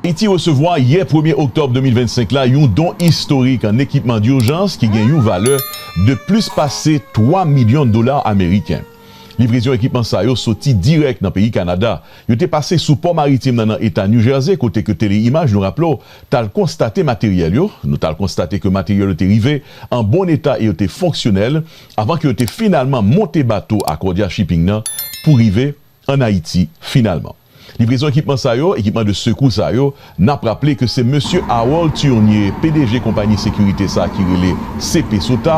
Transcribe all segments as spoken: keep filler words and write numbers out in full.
Ayiti resevwa yè premye oktòb de mil vennsenk la yon don istorik an ekipman dijans ki gen yon valè de plis pase twa milyon dola ameriken. Livrezon ekipman sa yo soti dirèk nan peyi Kanada. Yo te pase sou pò maritim nan nan eta New Jersey, kote ke Tele Imaj, nou raple w, t al konstate materyèl yo. Nou t al konstate ke materyèl yo te rive an bon eta e yo te fonksyonèl avan ke yo te finalman monte bato Accordia Shipping nan pou rive ann Ayiti finalman. Livrezon ekipman sa yo, ekipman de sekou sa yo, n ap raple ke se mesye Harold Turnier, P D G konpayi sekirite sa ki rele C P Sota,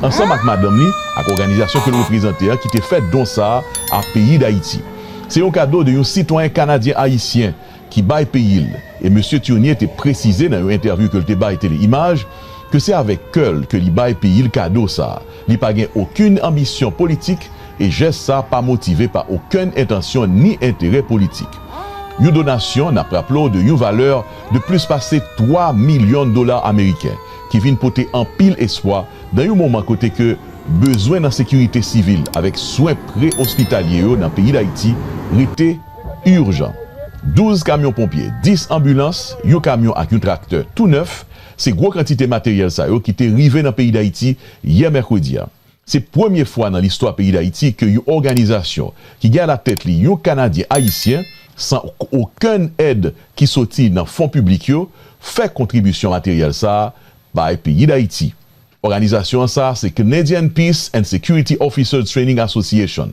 ansanm ak madanm li, ak òganizasyon ke l reprezante a, ki te fè don sa a a peyi Dayiti. Se yon kado de yon sitwayen kanadyen ayisyen ki bay peyi l. E mesye Turnier te presize nan yon entèvyou ke l te bay Tele Imaj ke se avèk kè l ke li bay peyi l kado sa a. Li pa gen okenn anbisyon politik e jès sa a pa motive pa okenn entansyon ni enterè politik. Yon donasyon, n ap raple w, de yon valè de plis pase twa milyon dola ameriken, ki vin pote anpil espwa nan yon moman kote ke bezwen nan sekirite sivil avèk swen pre-ospitalye yo nan peyi Dayiti rete ijan. Douz kamyon ponpye, dis anbilans, yon kamyon ak yon traktè tou nèf, se gwo kantite materyèl sa yo ki te rive nan peyi Dayiti yè mèkredi a. Se premye fwa nan listwa peyi Dayiti ke yon òganizasyon ki gen alatèt li yon Kanadyen ayisyen, san okenn èd ki soti nan fon piblik yo, fè kontribisyon materyèl sa a bay peyi Dayiti. Òganizasyon an sa a se Canadian Peace and Security Officers Training Association.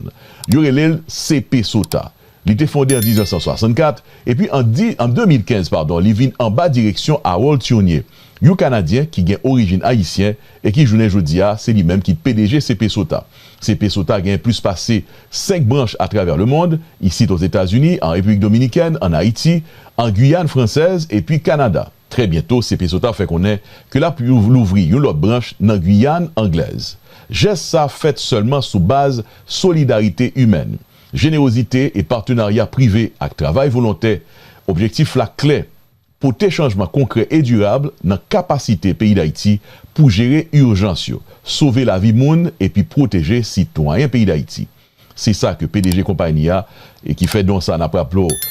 Yo rele l C P Sota. Li te fonde an diznèf san swasannkat, epi an di, an de mil kenz, padon, li vin anba direksyon Harold Turnier, yon Kanadyen ki gen orijin ayisyen e ki, jounen jodi a, se li menm ki P D G C P Sota. C P Sota gen plis pase senk branch atravè lemonn, isit Ozetazini, an Repiblik Dominikèn, ann Ayiti, an Giyàn Fransèz, epi Kanada. Trè byento, C P Sota fè konnen ke l ap louvri yon lòt branch nan Giyàn Anglèz. Jès sa a fèt sèlman sou baz solidarite imèn, jenerozite e patenarya prive ak travay volontè. Objektif la klè, pote chanjman konkrè e dirab nan kapasite peyi Dayiti pou jere ijans yo, sove lavi moun epi pwoteje sitwayen peyi Dayiti. Se sa ke P D G konpayi a, e ki fè don sa, n ap raple w,